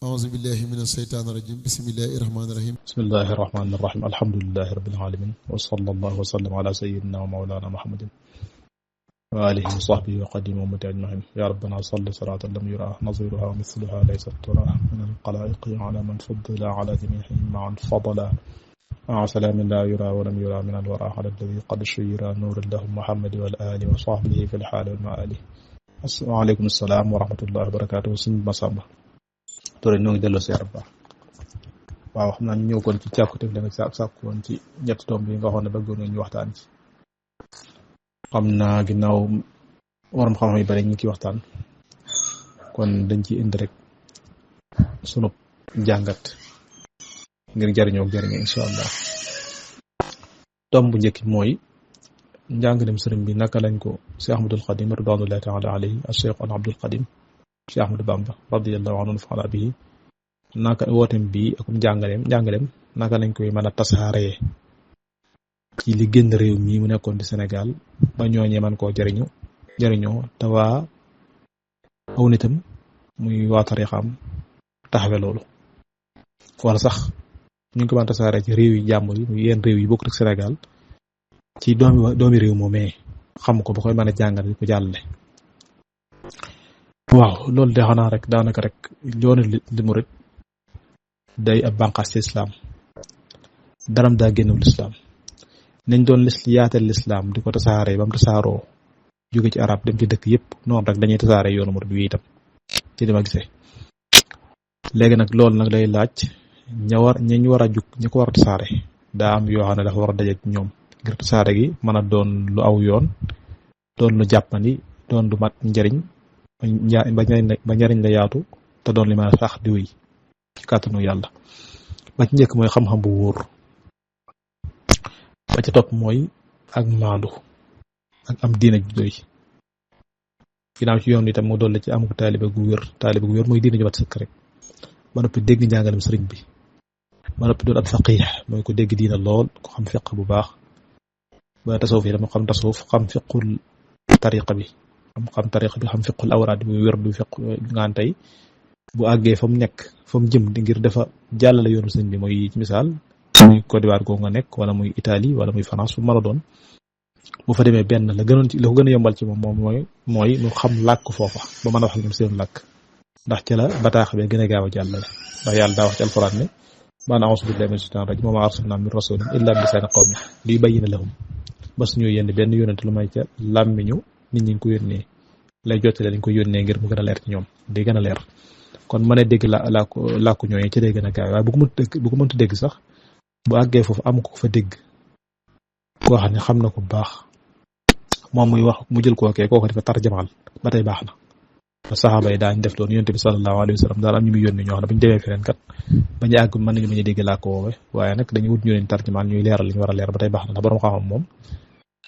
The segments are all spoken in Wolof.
أعوذ بالله من الشيطان الرجيم بسم الله الرحمن الرحيم بسم الله الرحمن الرحيم الحمد لله رب العالمين وصلى الله وسلم على سيدنا ومولانا محمد وآله وصحبه وقديم ومتع أجمعين يا ربنا صل صلاة لم يرى نظيرها ومثلها ليست ترى من القلائق على من فضل على جميعهم معا فضلا مع سلام لا يرى ولم يرى من الورى على الذي قد شير نور الله محمد والآل وصحبه في الحال والمآل. وعليكم السلام ورحمة الله وبركاته. سن Masamba Touré ñoo ngi delloo si yar bu baax. waaw xam naa ñu ñëw kon ci càkkutéef la nag sàkku woon ci ñetti tomb yi nga waxoon ne bëggoon ñu waxtaan ci. xam naa ginnaaw waram xam-xam yi bari ñu ci waxtaan kon dañ ci indi rek sunu jàngat ngir jariñoo insha allah. tomb bu njëkk mooy njàngalem sëriñ bi naka lañ ko Cheikh Ahmadul Khadim radiyallahu ta'ala alayhi Cheikh Abdul Khadim Cheikh Ahmadou Bamba radiyallahu anhu fa'ala bihi naka wootem bi ak njàngaleem naka lañ koy mën a tasaaree ci li gën réew mi mu nekkoon di Sénégal ba ñooñee man koo jariñoo te waa aw nitam muy waa tarixam taxawe loolu wala sax ñu ngi ko mën a tasaaree ci réew yi jàmbur yi muy yenn réew yi bokk ak Sénégal ci doomi réew moomee xam ko ba koy mën a jàngal di ko jàllale. waaw loolu de xanaa rek daanaka rek yoonu li murit day ab bànqaas ci islam daram daa génnul islam nañ doon yaatal l'islam di ko tasaaree ba mu tasaaroo jóge ci arab dem ci dëkk yëpp noonu rek dañuy tasaaree yoonu murit bi itam ci dama gisee. léegi nag loolu nag lay laaj ñañ war a jug ñi ko war a tasaare daa am yoo xam ne dafa war a daje ci ñoom ngir tasaare gi mën a doon lu aw yoon doon lu jàppandi doon lu mat njariñ ba njariñ la yaatu te doon li mën a sax di wéy ci kàttanu yàlla. ba ci njëkk mooy xam-xam bu wóor ba ci topp mooy ak maandu ak am diina ju doy ginnaaw ci yoon itam mu dolli ci amuk taalibe gu wér mooy diina ju mat sëkk rek ba noppi dégg njàngalem sëriñ bi ba noppi doon ab faqih mooy ko dégg diina lool ko xam fiq bu baax ba tasawuf yi dama xam tasawuf xam fiqul tariqa bi xam fiqul awraad muy wér du fiq ngaan tey bu àggee fa mu nekk fa mu jëm di ngir dafa jàllale yoonu sëñ bi mooy ci misaal muy Côte d'Ivoire googu nga nekk wala muy Italie wala muy France fu mën a doon bu fa demee benn la ko gën a yombal ci moom mooy mu xam làkk foofa ba mën a wax ak ñoom seen làkk ndax ci la bataax bee gën a gaaw a jàllale ndax yàlla daa wax ci alxuraan ne man a'uuzu billahi mina shaytaani rajiim wa maa arsalnaa min rasuulin illaa bi lisaani qawmihi liyubayyina lahum ba suñu yónnee benn yónnent lu may ca làmmiñu nit ñi ko yónnee lay jottale dañ ko yónnee ngir mu gën a leer ci ñoom di gën a leer kon mën a dégg làkku ñooñu ci day gën a gaaw waaye bu ko mënta dégg sax bu àggee foofu am ko fa dégg koo xam ne xam na ko bu baax moom muy wax mu jël kookee kooko dafa tarjamaal ba tey baax na ba saxaaba yi daañ def loolu yonent bi sallallahu alayhi wa sallam daal am ñu muy yónni ñoo xam ne bu ñu demee feneen kat bañu àgg mën nañu bañ a dégg làkk woowe waaye nag dañuy wut ñu leen tarjamaal ñuy leeral li ñu war a leer ba tey baax na ndax borom xam-xam moom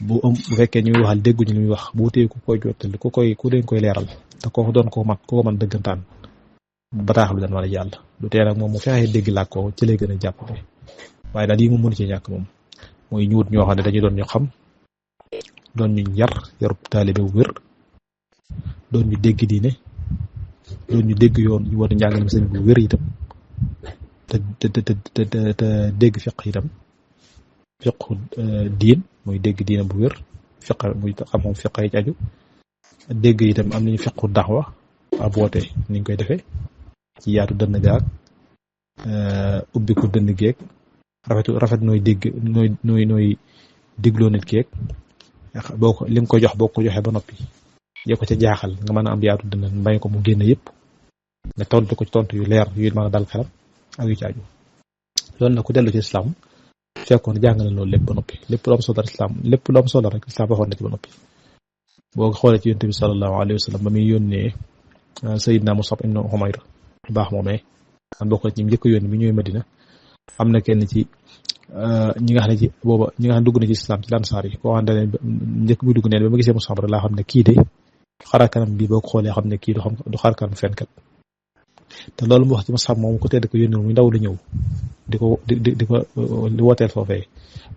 bu fekkee ñu muy waxal dégguñu li muy wax bu wutee ku koy jottali ku leen koy leeral te kooku doon ko man dëggantaan bataax bi daan war a jàll du tee nag moom mu fexee dégg làkk woowu ci lay gën a jàpp waaye daal yi mu mënu ci ñàkk moom mooy ñu wut ñoo xam ne dañuy doon ñu xam doon ñu yarub taalibe bu wér doon ñu dégg diine doon ñu dégg yoon ñu war a njàngale sëñ bu wér itam te dégg fiq itam fiqu diin mooy dégg diine bu wér fiq muy xam-xam fiq yi ci aju dégg itam am nañu fiqu daxwa ab woote niñ koy defee ci yaatu dënn gaag ubbi ko dënn geeg rafet nooy dégg nooy dégloo nit keeg boo ko li nga ko jox boo ko joxee ba noppi yee ko ca jaaxal nga mën a am yaatu dënn mbay ko mu génn yëpp nga tontu ko ci tontu yu leer yu mën a dal xelam ak yu ci aju loolu nag ku dellu ci islam fekkoon jàngale loolu lépp ba noppi lépp lu am solo rek islam waxoon na ci ba noppi boo xoolee ci yonent bi sallallahu alayhi wa sallam ba muy yónnee Sayyidna Musab ibn Umayr baax moomee man bokk na ci njëkk yónni bi ñëwee Madina am na kenn ci ñi nga xam ne dugg na ci islam ci lansaar yi koo xam ne njëkk bi dugg neen ba ma gisee Musab rek laa xam ne kii de xar kanam bi boo ko xoolee xam ne kii du xar kanam fenkat te loolu mu wax ci Musab moom ko tedd ko yónni muy ndaw lu ñëw di ko wooteel foofee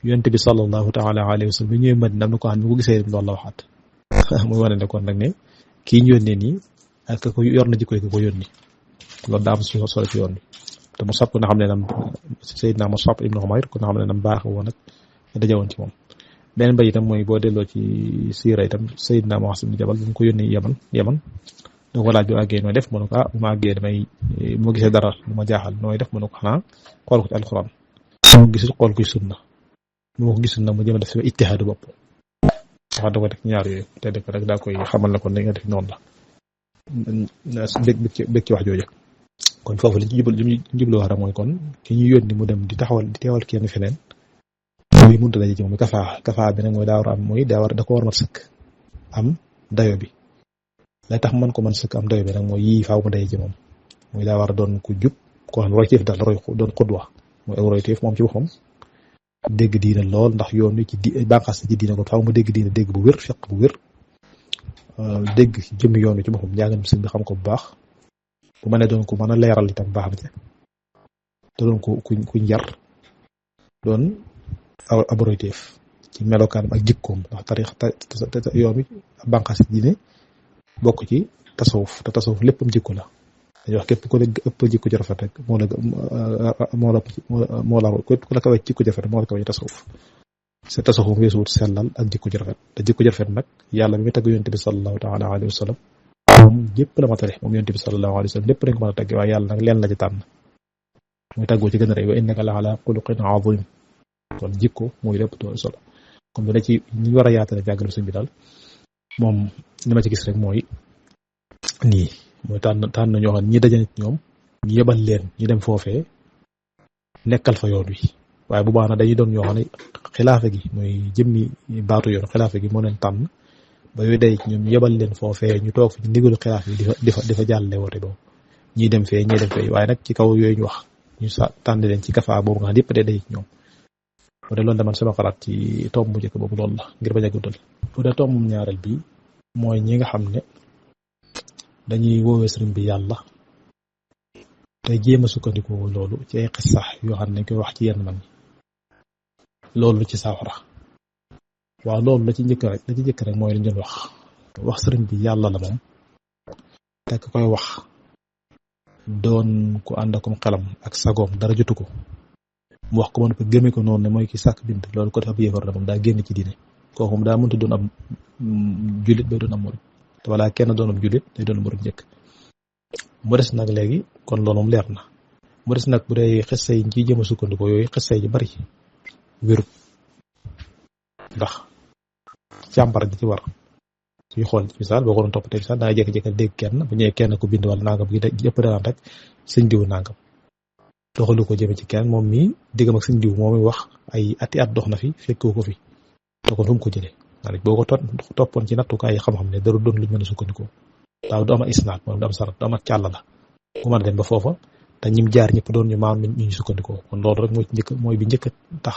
yonent bi sallallahu ta'ala alayhi wa sallam bi ñëwee Madina am na ko xam ne bu ko gisee loolu la waxaat muy wane ne kon nag ne kii ñu yónnee nii ak ko yor na jikkoy ko yónni loolu daa am solo ci yoon bi te Musab ko nga xam ne nam Seydina Musab ibn Umayr ko nga xam ne nam baax woon ak dajewoon ci moom. beneen ba itam mooy boo delloo ci siira itam Seydina Muaz ibn Jabal bu ñu ko yónnee Yaman da ko laaj bu àggee nooy def mu ne ko bu ma àggee damay bu ma gisee dara lu ma jaaxal nooy def mu ne ko xanaa xool ko ci alxuraan mu gisul xool ko ci sunna mu ko gisul nag mu jëm a def si ijtihaadu bopp wax da ko def ñaar yooyu te def rek daa koy xamal na ko li nga def noonu la bëgg ci wax jooju kon foofu li ci jublu wax rek mooy kon ki ñu yónni mu dem di teewal kenn feneen muy mënut a daje ci moom kafaa bi nag mooy daa war a am mooy da ko war a mat sëkk am dayo bi lay tax man ko man sëkk am dayo bi nag mooy yii faaw mu daje ci moom mooy daa war a doon ku jub koo xam ne royteef daal doon xudwa mooy royteef moom ci boppam dégg diina lool ndax yoon wi ci bànqaas ci diina ko faaw mu dégg diina dégg bu wér fiq bu wér dégg jëmmi yoon wi ci boppam njàngal sëñ bi xam ko bu baax bu ma ne doon ko mën a leeral itam baax na ci te doon ko ku njar doon ab royteef ci melokaanam ak jikkoom ndax tarix yoon wi bànqaas ci diine bokk ci tasawuf te tasawuf léppam jikko la dañuy wax képp ku la ëpp jikko ju rafet rek moo la képp ku la kawe jikko ju rafet moo la kawe ci tasawuf te tasawuf weesuwut sellal ak jikko ju rafet te jikko ju rafet nag yàlla mi tagg yonent bi sallallahu taala alayhi wa sallam moom ñëpp la matale moom yonent bi sallallahu alayhi wa sallam lépp dañ ko mën a tagg waaye yàlla nag leen la ci tànn muy tàggoo ci gën a rëy wa innaka la ala xuluqin azim kon jikko muy lépp doon solo kon bu ne ci ñi war a yaatale jàngale sëñ bi daal moom li ma ci gis rek mooy nii mooy tànn ñoo xam ñi dajale ci ñoom ñu yebal leen ñu dem foofee nekkal fa yoon wi waaye bu baax na dañuy doon ñoo xam ne xilaafa gi mooy jëmmi baatu yoon xilaafa gi moo leen tànn ba yooyu day ci ñoom ñu yebal leen foofee ñu toog fi ci ndigalu xilaafa yi di fa jàllale woote boobu ñii dem fee waaye nag ci kaw yooyu ñu wax ñu tànn leen ci kafaa boobu nga xam yëpp day ci ñoom bu dee loolu dama sama xalaat ci tomb bu njëkk boobu loolu la ngir bañ a guddal bu dee tomb ñaareel bi mooy ñi nga xam ne dañuy woowee sëriñ bi yàlla te jéem a sukkandiku loolu ci ay xissa yoo xam ne dañ koy wax ci yenn man loolu ci saafara waaw loolu la ci njëkk rek mooy li ñu doon wax sëriñ bi yàlla la moom te ka koy wax doon ku ànd akum xelam ak sagoom dara jotu ko mu wax ko mën ko gëmee ko noonu ne mooy ki sàkk bind loolu ko def ab yéefar la moom daa génn ci diine kooku moom daa mënta doon ab jullit bay doon am murid te wala kenn doon ab jullit day doon murid njëkk mu des nag léegi kon loolu moom leer na mu des nag bu dee xissa yi ciy jëm a sukkandikoo yooyu xissa yi bari wérut ndax càmbar gi ci war suñu xool misaal boo ko doon toppatee misaal da ngay jékki-jékki dégg kenn bu ñëwee kenn ko bind wala nangam gi yëpp danaan rek sëñ diw nangam doxalu ko jëme ci kenn moom mii diggam ak sëñ diw moom wax ay ati at dox na fi fekkoo ko fi te kon fu mu ko jëlee ndax boo ko toppoon ci nattukaay yi xam-xam ne dara doon luñ mën a sukkandikoo daaw du am isnaad moom du am sarat du am càll la bu mën a dem ba foofa te ñim jaar ñëpp doon ñu maam ñu sukkandikoo kon loolu rek mooy bi njëkk tax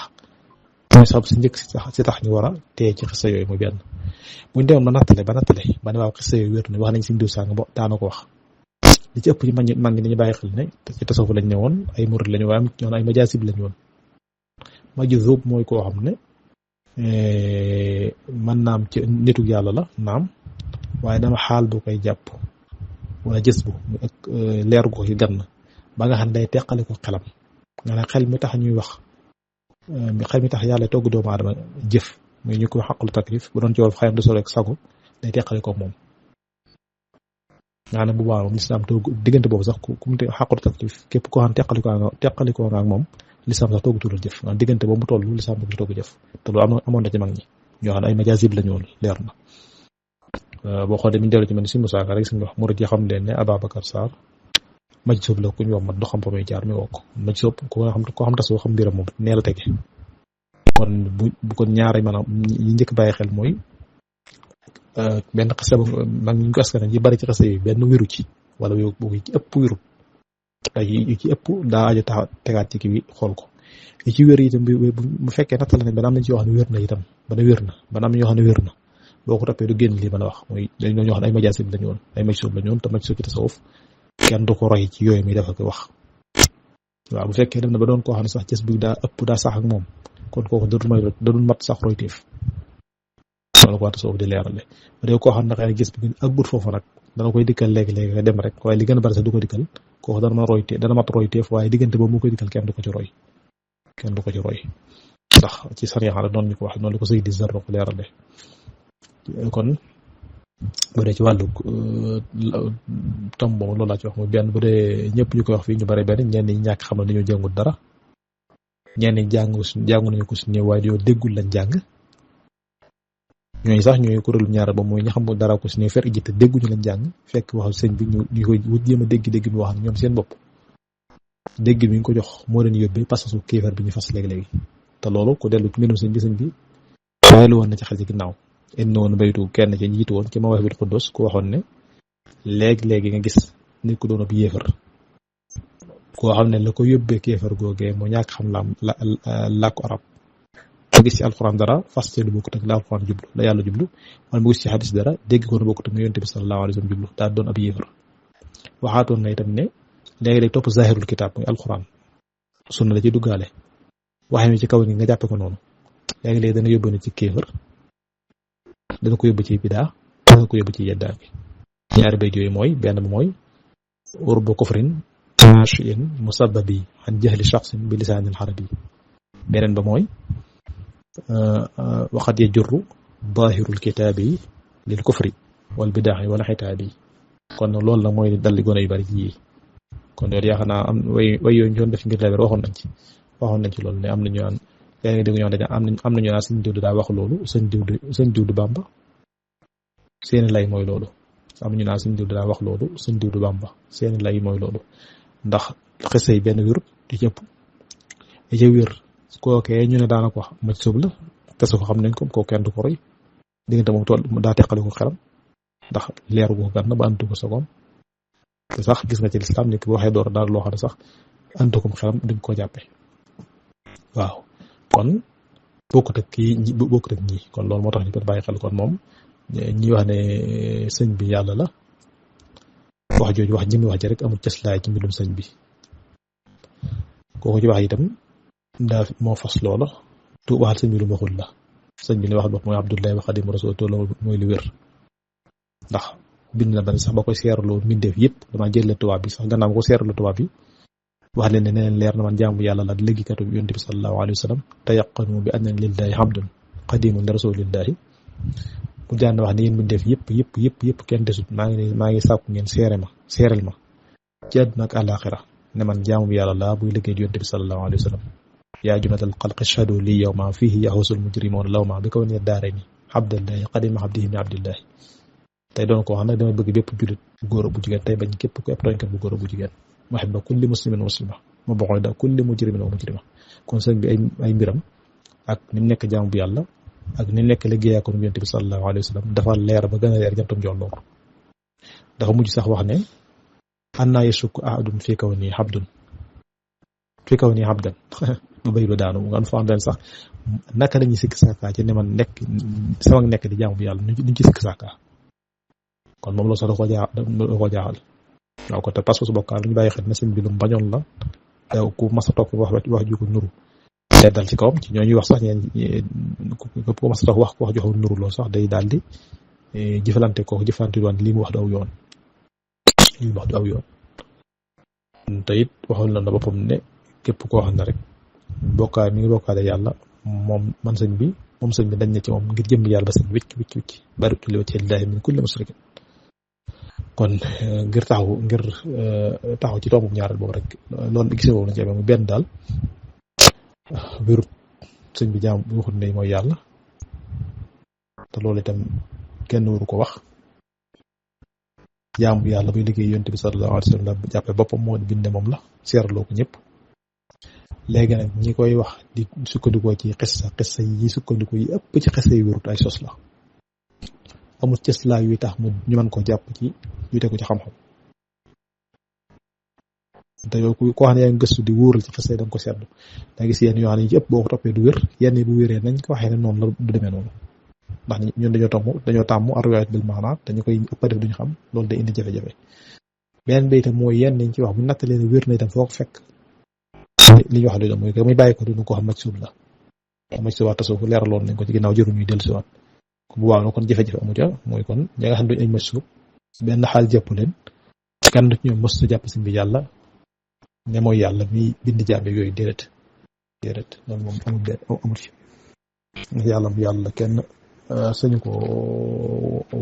mooy sax si njëkk si tax ñu war a teye ci xissa yooyu muy benn buñ demoon ba nattale ba ne waaw xissa yooyu wér na wax nañ sëñ diw sàng daana ko wax li ci ëpp ci mag ñi dañu bàyyi xel ne ci tasawuf lañ ne woon ay murid lañu waaye ñoon ay majaasib lañu woon majzuub mooy koo xam ne man naam ci nitu yàlla la naam waaye dama xaal bu koy jàpp wala gis bu ak leer gu ko ci gann ba nga xam ne day teqale ko xelam nga ne xel mi tax ñuy wax xel mi tax yàlla togg doomu aadama jëf muy ñu ko xaqlu taklif bu doon ci wolof xayam du solo ak sago day teqale ko moom nga ne bu baax moom lislaam toog diggante boobu sax ku mu xaqlu taklif képp koo xam teqalikoo nga ak moom lislaam sax toogu tuddal jëf nga diggante boobu mu toll lislaam du toogu jëf te loolu amoon na ci mag ñi ñoo xam ne ay majaasib la ñu woon leer na boo xoolee mi dellu ci mel si Moussa Ka rek suñu wax murid yi xam leen ne Ababacar Sarr maj soob la ku ñu wax mat du xam fa muy jaar mi wokk maj soob koo xam tasoo xam mbiram moom nee la tege kon bu ko ñaari maanaam ñi njëkk bàyyi xel mooy benn xase mag ñu ko askan yi bari ci xase yi benn wéru ci wala bu ci ëpp wéru te yi ci ëpp daa aju tax tegaat ci kii bi xool ko yi ci wér itam bu fekkee nattale nañ ba am nañ ci yoo xam ne wér na itam ba ne wér na ba am ñoo xam ne wér na boo ko toppee du génn lii mën a wax mooy dañoo ñoo xam ne ay majaasib lañu woon ay majsuub lañu woon te majsuub ci tasawuf kenn du ko roy ci yooyu muy def ak wax waaw bu fekkee dem na ba doon koo xam ne sax gis bi daa ëpp daa sax ak moom kon kooku dadul mat sax royteef wala ko waa tasawuf di leerale ba dee koo xam ne xëy na gis bi gën ak but foofu nag dana koy dikkal léegi nga dem rek waaye li gën a bari sax du ko dikkal kooku dana mat roy teef waaye diggante boobu mu koy digal kenn du ko ci roy ndax ci sariya la noonu ñu ko wax noonu la ko sëy di zarro ko leerale kon bu dee ci wàllu tom boobu loolu laa ci wax muy benn bu dee ñëpp ñu koy wax fii ñu bare benn ñenn ñi ñàkk xam ne dañoo jàngul dara ñenn ñi jàngu nañu ko si néew waaye dañoo déggul lañ jàng ñooñu sax ñooy kuréelu ñaar ba mooy ñi xam dara ko si néew fer iji te dégguñu lañ jàng fekk waxal sëñ bi ñu koy wut jéem a dégg bi wax ak ñoom seen bopp dégg bi ñu ko jox moo leen yóbbee pasasu kéefar bi ñu fas léegi-léegi te loolu ku dellu ci mbirum sëñ bi waaye lu woon na ci xel ci ginnaaw indi woon baytu kenn ci jiitu woon ci Mawaahibul Quddus ku waxoon ne léegi nga gis nit ku doon ab yéefar koo xam ne la ko yóbbee kéefar googee moo ñàkk xam làkku arab mu gis ci alxuraan dara fas lu bokkut ak la alxuraan jublu la yàlla jublu wala mu gis ci xadis dara dégg ko na bokkut ak mu yonent bi sallallahu alayhi wa sallam jublu daal doon ab yéefar waxaatoon na itam ne léegi-léegi topp zahirul kitaab muy alxuraan sunna la ci duggaale waxe mi ci kaw ni nga jàppe ko noonu léegi-léegi dana yóbbu ne ci kéefar dana ko yóbbu ci bidaa dana ko yóbbu ci yeddaa bi ñaari bayt yooyu mooy benn bi mooy urbu kufrin nashiin musabbabi an jahli shaxsin bi lisaanil xarabi beneen ba mooy waxat ya jurru daahirul kitaabi lil kufri wal bidaaxi wala xitaabi kon loolu la mooy dalli gone yu bari ji kon loolu yaakaar naa am way yooyu ñu doon def ngir leer waxoon nañ ci loolu ne am nañu naan yaa ngi dégg ñoo dañ am nañu naan sëñ diw daa wax loolu sëñ diw du Bàmba seeni lay mooy loolu am nañu naan sëñ diw daa wax loolu sëñ diw du Bàmba seeni lay mooy loolu ndax xese yi benn wér di cëpp di ca wér kookee ñu ne daana ko wax maj sub la te su ko xam nañ ko kooku kenn du ko roy diggante moom tool daa teqale ko xelam ndax leeru ko gan na ba antu ko sogoom te sax gis nga ci lislaam ni ki waxee door daal loo xam ne sax antu ko xelam duñ ko jàppe waaw kon bokkut ak ñi kon loolu moo tax ñu ko bàyyi xel kon moom ñi wax ne sëñ bi yàlla la wax jooju wax jëmi wax ji rek amul cëslaay ci mbindum sëñ bi kooku ci wax itam daa moo fas loola tu waxal sëñ bi lu waxul la sëñ bi li wax bopp mooy Abdullahi wa Xaadimu Rasuul te loolu mooy lu wér ndax bind na ba sax ba koy seeraloo mbindeef yëpp dama jël la tubaab bi sax gannaaw ko seeraloo tubaab bi wax leen ne neneen leer na man jaamu yàlla la léggikatu bi yonent bi sallallahu alayhi wa sallam tayaqanu bi anna lillahi hamdun qadimun li rasulillahi mu jànn wax ne yéen mbindeef yëpp kenn desut maa ngi sàkku ngeen seereel ma ci àdduna ak àllaaxira ne man jaamu yàlla la buy liggéey di yonent bi sallallahu alayhi wa sallam yaa jumatal xalqi shadu li yawma fihi yahusul mujrimoon lawma bi kaw ne daareni abdallahi qadima abdihi mi abdillahi tey doon ko wax nag dama bëgg bépp jullit bu góor bu jigéen tey bañ képp ku ëpp tooñkat bu góor bu jigéen muhibba kulli muslimin muslima ma boxoy da kulli mujrimin wa mujrima kon sëñ bi ay mbiram ak ni mu nekk jaamu bu yàlla ak ni mu nekk liggéeyaa ko yonent bi sallallahu alayhi wa sallam dafa leer ba gën a leer jantam jolloor dafa mujj sax wax ne anna yashukku ahadun fi kawni abdan ba bay ba daanu nga fa am sax naka lañuy sikk sàkkaa ci ne man nekk sama nekk di jaamu bu yàlla nuñ ci sikk sàkkaa kon moom loolu sax da koo jaaxal waaw ko te pas-pas bokkaal lu ñu bàyyi xel na sëñ bi lu mu bañoon la te ku mas a topp wax ju ko nuru te dal ci kawam ci ñooñuy wax sax ñeen ku mas a topp wax joxu nuru loolu sax day daal di jëfalante kooku jëfalante doon lii mu wax du aw yoon te it waxoon na boppam ne képp koo xam ne rek bokkaay mi ngi bokkaale yàlla moom sëñ bi dañ ne ci moom ngir jëm yàlla ba sëñ wicc bari li wacci lillahi min kulli musrikin kon ngir taxaw ci tombu ñaareel boobu rek loolu gisee boobu lañ ci amee mu benn daal wérut sëñ bi jaam waxut ne mooy yàlla te loolu itam kenn waru ko wax jaam bu yàlla buy liggéey yonent bi sallallahu alayhi wa sallam la jàppe boppam moo binde moom la seeraloo ko ñëpp léegi nag ñi koy wax di sukkandikoo ci xissa yi sukkandiku yi ëpp ci xissa yi wérut ay sos la amul cëslaay yuy tax mu ñu mën ko jàpp ci yu tegu ci xam-xam te yow koo xam ne yaa ngi gëstu di wóoral ci xissa yi da nga ko seetlu da gis yenn yoo xam ne yi ci ëpp boo ko toppee du wér yenn yi bu wéree nañ ko waxee ne noonu la du demee noonu ndax ñun dañoo tàmm ar-riwaayat bil maanaa dañu koy ëpp def duñu xam loolu day indi jafe-jafe beneen bi itam mooy yenn yi ci wax bu nattalee ne wér na itam foo ko fekk li ñu wax doy doon mooy que muy bàyyi ko duñu ko xam majsuub la majsuub tasawuf leeraloon nañ ko ci ginnaaw jëru ñuy dellusiwaat bu waaw kon jafe-jafe amu ca mooy kon ñi nga xam ne duñ ay majsuub benn xaal jàpp leen kenn du ci ñoom mos a jàpp si bi yàlla ne mooy yàlla mi bind jàmbe yooyu déedéet loolu moom amul fi yàlla mu yàlla kenn sañu ko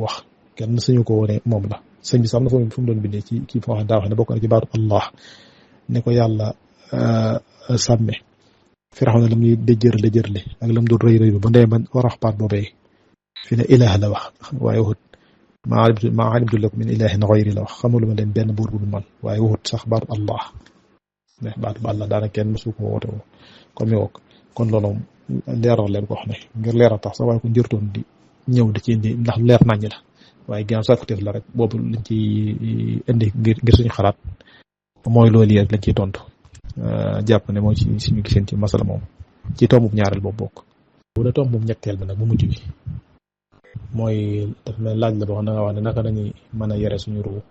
wax kenn sañu ko wone moom la sëñ bi sax na fu mu doon bindee ci kii foo xam daa wax ne bokk na ci baatu Allah ne ko yàlla sàmme Firawna la muy dëjërle ak lam doon rëy ba ndee man war a wax baat boobee fi ne ilaah la wax waaye waxut maa alimtu lakum min ilaahin ghayri la wax xamulu ma leen benn buur bu man waaye waxut sax baatu Allah ne baatu ba Allah daanaka kenn mësu ko woote woo comme yow kon loolu leeral leen ko wax ne ngir leeral tax sax waaye ko njërtoon di ñëw di ci indi ndax leer naññ la waaye ginnaaw sàkkuteef la rek boobu lañ ci indi ngir suñu xalaat mooy loolu yëpp lañ ciy tontu jàpp ne mooy ci suñu giseen ci masala moom ci tombu ñaareel boobu bokk. bu dee tombu ñetteel bi nag bu mujj bi mooy daf may laaj la boo xam ne nga wax ne naka dañuy mën a yore suñu ruu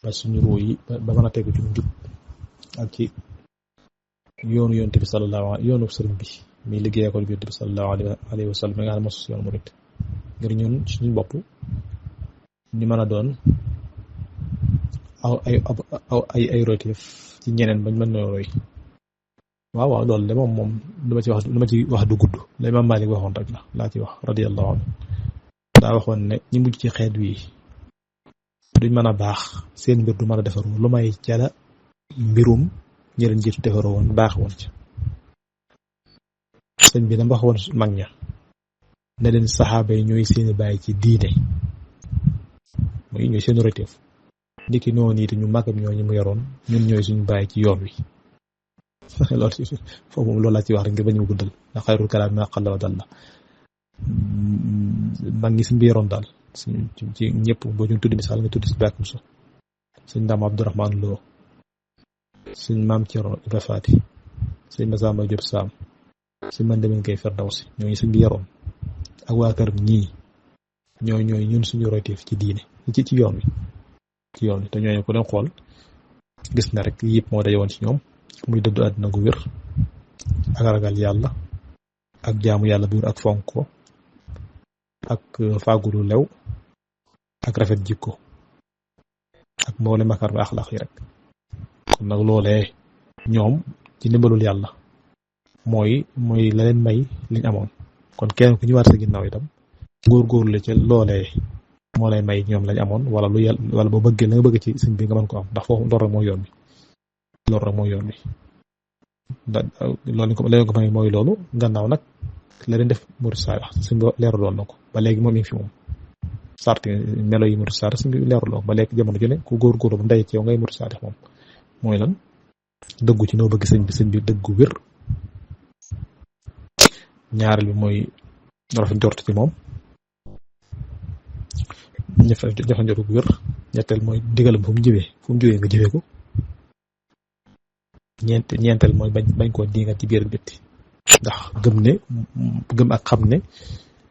ba suñu ruu yi ba mën a tegu ci njub ak ci yoonu yonent bi yoonu sëriñ bi mi liggéey ko yonent bi sallallahu alayhi wa sallam mi nga xam ne mosu yoonu murit ngir ñun suñu bopp ñu mën a doon ay royteef ci ñeneen bañ mën na roy waaw loolu de moom lu ma ci wax du gudd la Imaam Maalik waxoon rek laa ci wax radiyallahu anhu daa waxoon ne ñi mujj ci xeet wi duñ mën a baax seen mbir du mën a defaru lu may jala mbirum ñi leen jiitu defaroo woon baax woon ci sëñ bi dama wax woon mag ña ne leen saxaaba yi ñooy seeni bàyyi ci diine mooy ñooy seeni royteef ndiki noonu it ñu màggam ñoo ñu mu yoroon ñun ñooy suñu bàyyi ci yoon wi loolu foofu moom loolu laa ci wax rek ngir bañ ma guddal ndax xayrul kalaam maa qalla wa dalla mag ñi suñ bi yoroon daal ci ñëpp boo ñu tudd misaal nga tudd si bàkkum so suñ Ndam Abdourahman Lo suñ maam Thierno Ibra Faati suñ Masamba Diop Sam suñ man demen kay Firdawsi ñooñu suñ bi yoroon ak waa kër ñii ñooy ñun suñu royteef ci diine ci yoon wi te ñooñu ko doon xool gis na rek yëpp moo daje woon ci ñoom muy dëddu àddina gu wér ak ragal yàlla ak jaamu yàlla buur ak fonk ko ak fàggulu lew ak rafet jikko ak mboole makar ba axlaq yi rek kon nag loolee ñoom ci ndimbalul yàlla mooy la leen may liñ amoon kon kenn ku ñu war sa ginnaaw itam góorgóorlu la ca loolee moo lay may ñoom lañ amoon wala boo bëggee la nga bëgg ci sëñ bi nga mën ko am ndax foofu loolu rek mooy yoon wi loolu ko may mooy loolu gannaaw nag la leen def murid saadix sëñ bi leeraloon na ko ba léegi moom mi ngi fi moom sarti melo yi murid saadix sëñ bi leeraloo ba léegi jamono ju ne ku góorgóorlu bu ndey ci yow ngay murid saadix moom mooy lan dëggu ci noo bëgg sëñ bi dëggu wér ñaareel bi mooy rafet njort ci moom jafe njort gu wér ñetteel mooy digalam fu mu jógee nga jëfee ko ñeenteel mooy bañ koo diingat ci biir ak bitti ndax gëm ak xam ne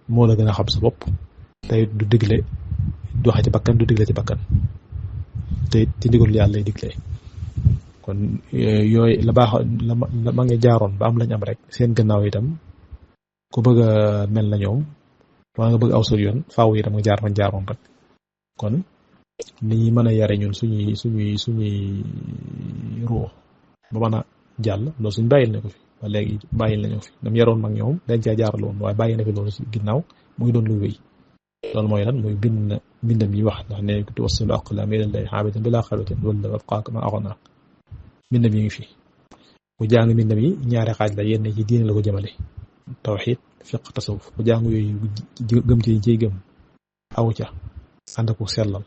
moo la gën a xam sa bopp tey du digle du waxe ci bakkan du digle ci bakkan te ci ndigalul yàlla lay digle kon yooyu la baax la ma ngi jaaroon ba am lañ am rek seen gannaaw itam ku bëgg a mel na ñoom wala nga bëgg aw sa yoon faaw itam nga jaar fañ jaaroon rek kon ni ñuy mën a yare ñun suñuy ruux ba mën a jàll loolu suñ bàyyil na ko fi ba léegi bàyyil nañoo fi dam yaroon mag ñoom dañ caa jaarale woon waaye bàyyi na fi loolu si ginnaaw muy doon lu wéy loolu mooy lan muy bindam yi wax ndax ne tuwassilu aqlaam ilallahi haabidan bilaa xalwatin wala abqaaka ma aghna bindam yi ngi fi bu jàng bindam yi ñaari xaaj la yenn ci diine la ko jëmale tawxiid fiq tasawuf bu jàng yooyu gëm ci ciy gëm aw ca ànd ko sellal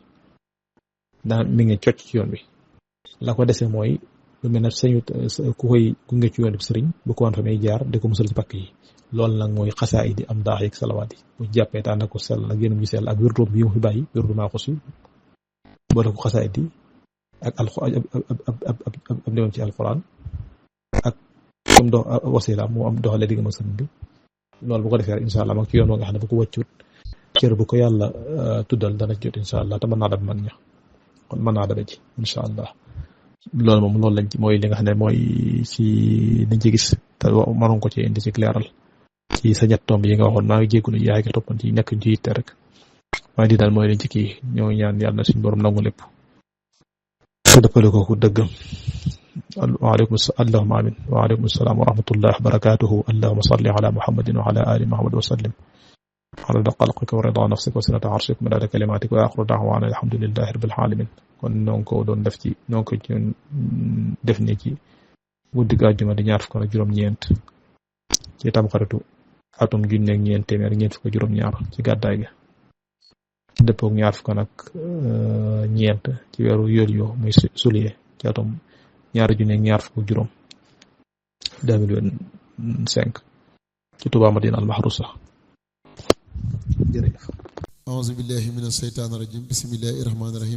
daan mi ngi cocc ci yoon bi la ko dese mooy lu mel ne sañu ku koy gunge ci yoon bi sëriñ bu ko wan fa may jaar di ko musal ci pakk yi loolu nag mooy xasaayid di am daax yi ak salawaat yi bu jàppee te ànd ko sell ak yéen ñu sell ak wérdoom bi mu fi bàyyi wérdu maa ko si boole ko xasaayid yi ak ab demam ci alquran ak comme dox wasila moo am doxale digg ma sëriñ bi loolu bu ko defee rek incha allah mag ci yoon wa nga xam ne bu ko wàccut cër bu ko yàlla tuddal dana jot incha allah te mën naa dab mag ña kon mën naa dabe ci incha allah loolu moom loolu lañ ci mooy li nga xam ne mooy ci liñ ci gis te mënoon ko ci indi ci leeral ci sa ñett tomb yi nga waxoon maa ngi jégalu yaay ki toppan ci nekk ci yitte rek waaye di daal mooy liñ ci kii ñoo ñaan yàlla na suñu borom nangu lépp te dëppale ko ku dëgg. allahumma amin wa aleykum salaam wa rahmatullahi wa barakatuhu. allahumma salli ala muhammadin wa ala ali muhammad wa sallim adada xalqika wa rida nafsika wa sinata arshika midada kalimatika wa axiru da'wana alhamdulillahi rabbil alamin. kon noo ngi ko doon def ci noo ngi ko def ni ci guddig àjjuma di ñaar fukk ak juróom-ñeent ci tamxaritu atum junneeg ñeent téeméer ñeent fukk ak juróom-ñaar ci gàddaay gi dëppook ñaar fukk nag ñeent ci weeru yooyu muy juillet ci atum ñaari junneeg ñaar fukk ak juróom 2025 ci Touba Madina al Mahrousa. jërëjëf. auzu billahi mina shaytaani rajim bismillahi rahmaani rahim